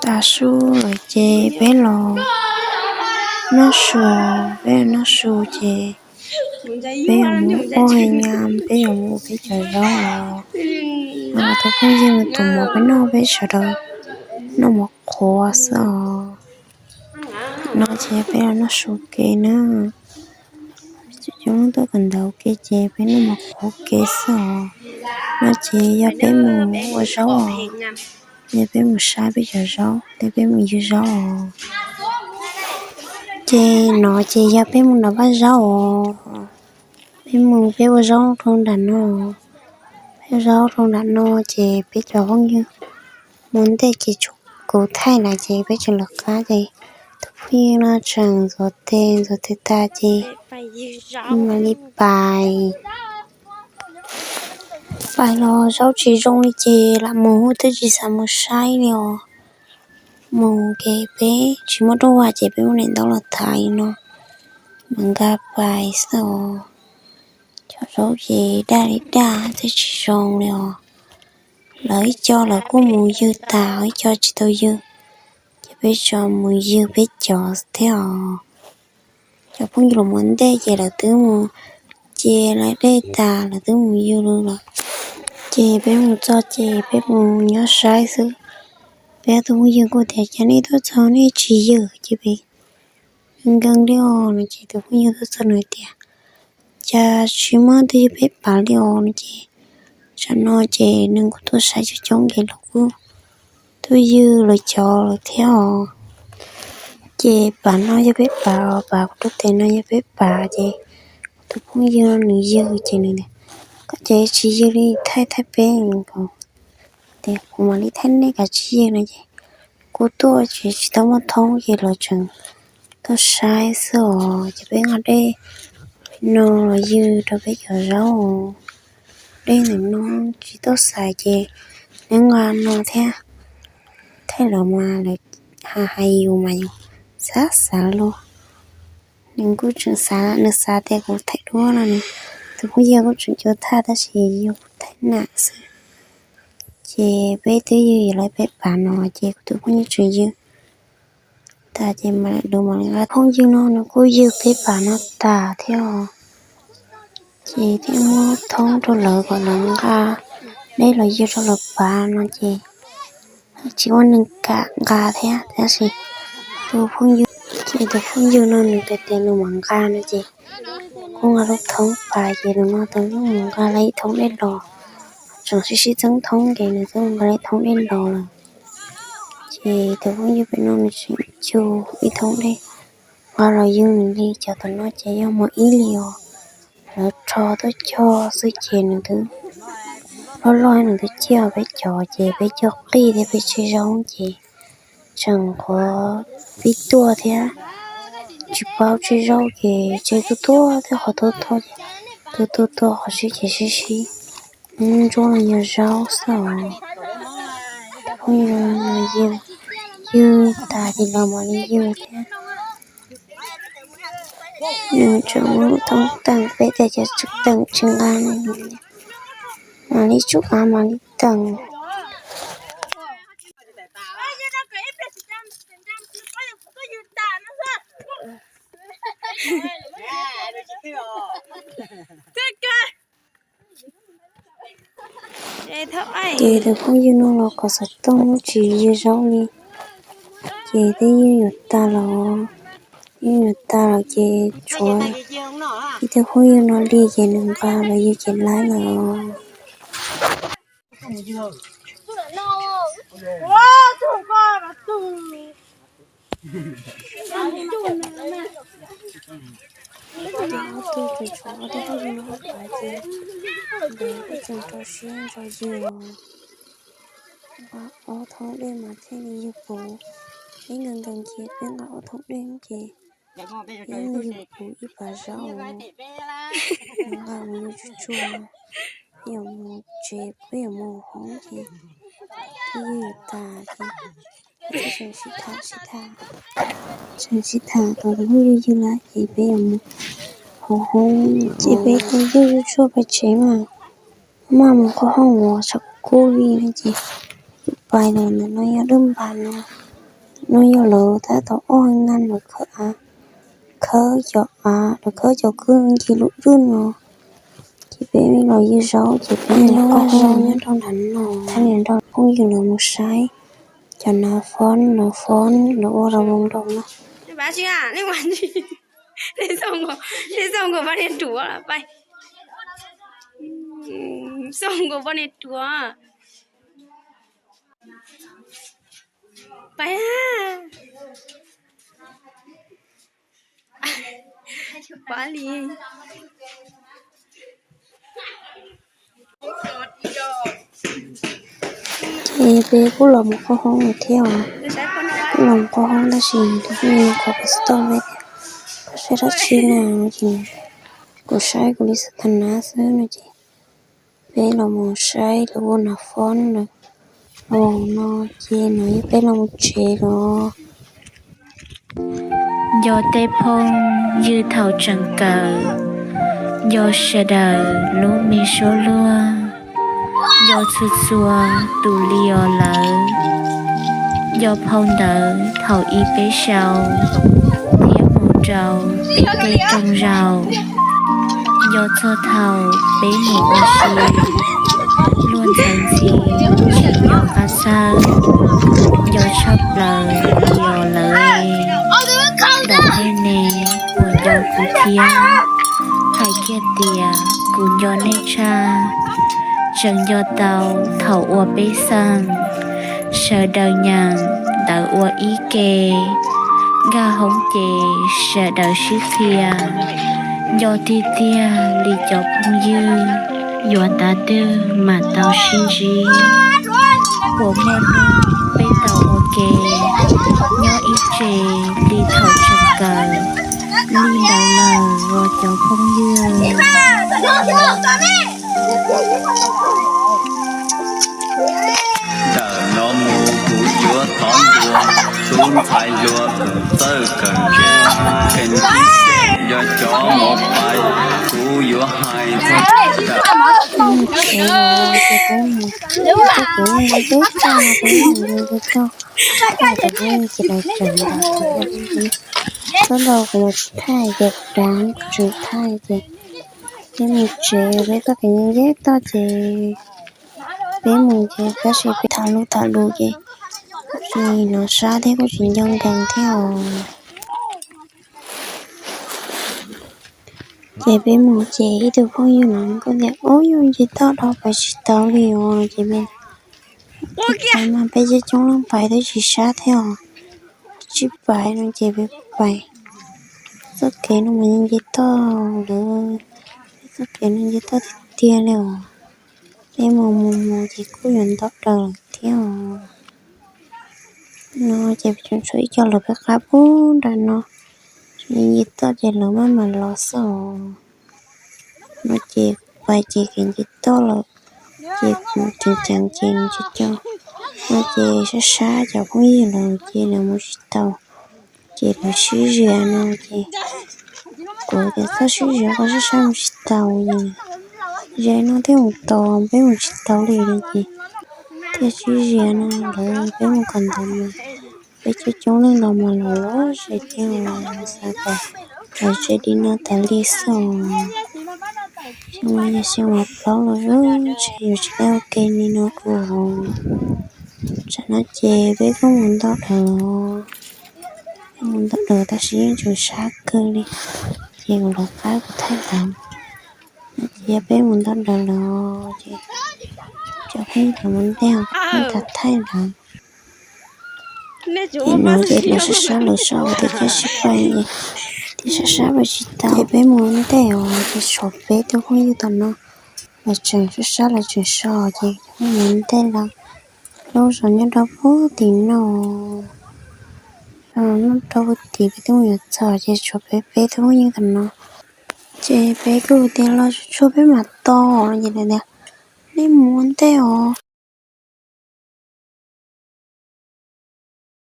Tav su lawm ces peb los noj su, peb los noj su ces peb yuav mus ua nyab, peb yuav mus ua peb cov zaub os. No tus phooj ywg tus mov peb noj, peb sawv daws noj mov qhuav xwb os. No ces peb los noj su ke na. Cov neeg tuaj kawm ntawv ke ces peb noj mov qhuav ke xwb os. No ces yog peb mus ua zaub os, yog peb mus saib peb cov zaub, yog peb mus ywg zaub os. Ces no ces yog peb mus nram vaj zaub os. Peb mus peb ua zaub rau nram no, peb ua zaub rau nram no ces peb cov phooj ywg mus ntej ces tshuav kuv thaij lawm ces peb tseem lawv qab ces tus phooj ywg no tseem ntxuav tes, ntxuav tes tas ces mam li pais. Pais los zaub tsis zoo li ces lam mus twb tsis xav mus saib li os. Mus ces peb tsis muaj rooj vag ces peb muab daim ntaub los thaiv no mas nqa pais xwb os. Cov zaub ces daj li daj twb tsis zoo li os. Lawv ib co lawv kuj mus ywg tas, ib co tsis tau ywg, ces peb tso mus ywg peb cov thiab os. Cov phooj ywg los mus ntej ces lawv twb mus ce lawv dej tas lawv twb mus ywg lawm. Ces peb mus txog ces peb mus nyob saib xwb. Peb ob tug phooj ywg kuj tias cas nej tuaj txog nej tsis ywg ces peb nkees li os no ces tus phooj ywg tuaj txog nws tias cas tsis muaj twg ywg peb pam li os no ces tsam no ces neeg kuj tuaj saib coob coob ces lawv kuj tuaj ywg lawv cov lawm thiab os. Ces pam no yog peb pam os, pam kuv rau tes no yog peb pam ces kuv tus phooj ywg no nws ywg ces nws tias koj ces tsis ywg li, thaij thaij peb os. Ces kuv mam li thaij nej, kav tsij ywg no ces kuv tuaj ces tsis tau muaj thoob ces lawv tseem tuaj saib xwb os. Ces peb nqa dej no los ywg rau peb cov zaub. Dej ntawm no tsis tuaj xaiv ces neb nqa no thiab. Thaij los mas lawv hais hais yus mas yus xav xav los. Nws kuj tseem xav, nws xav tias kuv thaij duab no, tus phooj ywg kuj tseem cua thaj tab sis yog kuv thaij nam xwb. Ces peb twb ywg lawv peb pam no ces kuv tus phooj ywg tseem ywg tas ces mam li, mam li nqa. Phooj ywg no nws kuj ywg peb pam no tas thiab os. Ces thiaj muab thoob rau lawv kom lawv nqa dej los ywg rau lawv pam no ces tsis muaj neeg kam nqa thiab tab sis tus phooj ywg, ces tus phooj ywg no nws tias tias nws mam nqa no ces kuj nqa lub thoob pais ces nws no tau nqa lawm ib thoob dej los. Tseem sib sib txeeb thoob ces nws twb nqa lawm ib thoob dej los lawm. Ces tus phooj ywg pem no nws tseem cug ib thoob dej nqa los ywg nws li. Cov tom no ces yog mos ib li os, lawv rho tuaj cog xwb ces nws twb loj loj, nws twb ciaj peb cov ces peb cog qij thiab peb tseb zaub ces tseem qhuav pib tuaj thiab tsis paub tseb zaub ces tseb tuaj tuaj thiab qhov tuaj tuaj ces tuaj tuaj tuaj qhov sib ces sib sib. Ntsuab los yog zaub xwb os. Phooj ywg no ywg, ywg tas ces los mam li ywg thiab. Nws tseem muab thoob teem, peb tias cov tseem teem tsis nqa, mam li tsum av mam li teem. Ces tus phooj ywg no los kom xov tooj tsis ywg zaub li, ces twb ywg yuav tas los, ywg yuav tas los ces tshuav ib tug phooj ywg no li ces nws nqa los ywg ces laib lawm. Ob tug ces tshuav ob tug phooj ywg no hauv qab ces nkawd kuj tseem rau siab ntso ywg os. Nqa ob thoob dej mas thiaj li ywg puv. Peb nkees nkees ces peb nqa ob thoob dej ces peb ywg puv ib pas zaub os. Nqa mus ywg tsuag tsuag, peb yuav mus tsev, peb yuav mus hoob ces twb ywg yuav tas ces peb tseem sib tham, sib tham, tseem sib tham kom tus phooj ywg ywg lawm ces peb yuav mus hauv hoob ces peb kuj ywg tsuag tsuag pais tsev mas, maj mus qhov hoob uas tshav kub li no ces pais los ntawm no yog dawb npas no. No yog lawv tab tom ua naj lawv khawb av, khawb cov av, lawv khawb cov kwj ncig lub rwj no. Ces peb los ywg zaub ces peb los ua zaub nyob rau nram no, thiab niam nrog phooj ywg lawv mus saib cov nav fob, nav fob lawv ua rau zoo nraug na. Ces peb kuj los mus qaug hoob lawm thiab os. Kuj los mus qaug hoob tab sis tus phooj ywg qhov pas toj peb tias koj saib dab tsi na no ces kuv saib kuv li xav tag nab xwb no ces peb los mus saib lawv ua nav fob lawm. Los no ces no yog peb los mus tsev los. Nco tej phooj ywg thaum tseem kawm, nco sawv daws lub me suab luag, nco txhua txhua tus li os lawv. Nco phau ntawv thaum ib peb sau thiab mus rau peb tej rooj zaug. Nco txog thaum peb mus ua si, luag ntxhais ntxhi tsis nco qab txawb, nco tshaj plaws li os lawv. Ntawm nej ne, puas nco kuv thiab? Hais kiag tias kuv nco nej tshaj. Tseem nco tau thaum ua peb xeem, sawv daws nyeem ntawv ua ib ke, nkag hoob ces sawv daws sib qhia, nco tiag tiag li cov phooj ywg. Yuav tav twg mam tau sib ntsib, puas muaj hnub peb tau ua ke nyob ib tse li thaum tseem kawm li ntawd lawm os cov phooj ywg. Ntawm no mus kuv yuav thov ntuas tus ntxhais hluas kawm txawj kawm ntse, kheev ntsib yog cov mos pais, kuv yuav hais txog ntawm Txhob ntau kuv los tsis thaij ces dav tsis thaij ces peb mus tsev, peb txoj kev nceb toj ces peb mus ces tab sis peb tham lus tham lus ces kuj tsis hnov sab thiab kuj tsis nco nkees thiab os. Ces peb mus ces ib tug phooj ywg no kuj tias ub, yus nce toj dhau pais tsis tau li os ces peb, pais mas peb coob coob leej pais twb tsis sab thiab os. Tsis pais no ces peb pais. Txoj kev no mas nce toj lawm, peb txoj kev no nce toj tiag tiag li os. Peb mus mus mus ces kuj yuav nto daws lawm thiab os. No ces tseem tshuav ib co lawv peb qab pub nram no, nce toj ces lawv maj mam los xwb os. No ces pais ces kev nce toj lawm, ces kuv ceev ceev ces nws tsis co. No ces sab sab cov phooj ywg lawm ces lawv mus tsis tau, ces lawv sib zias no ces kuv tias txhob sib zias, koj sab sab mus tsis tau, ze no thiaj mus tau, peb mus tsis tau li no ces thiaj sib zias no lawm, peb mus kom ntawd mas peb coob coob leej los mas los loj zem thiab os, xav kom lawv tsev li no tas li xwb os. Xyoo no yog xyoo uas plaub los ntshe yuav tsis tau ua ke li no dua. Tsam no ces peb kuj mus nto daws los, peb mus nto daws tab sis yeej tseem sab kawg li, ces kuv lawv qab kuv thaij ntawd. No ces yog peb mus nto daws los ces cov phooj ywg lawv mus ntej os, peb thaij ntawd. Ces no ces lawv sab sab lawv so tias cov sib pais, tias sab sab pais tsis tau, ces peb mus ntej os, ces tshuav peb tug phooj ywg tom no, lawv tseem sab sab lawv tseem so, ces peb mus ntej lawm. Lub zos nyob rau pem tim no, nyob rau pem tim peb twb mus yuav txog, ces tshuav peb peb tug phooj ywg tom no. Ces peb kuj tias los tshuav peb mam tau, ces lawv tias nej mus ua ntej os.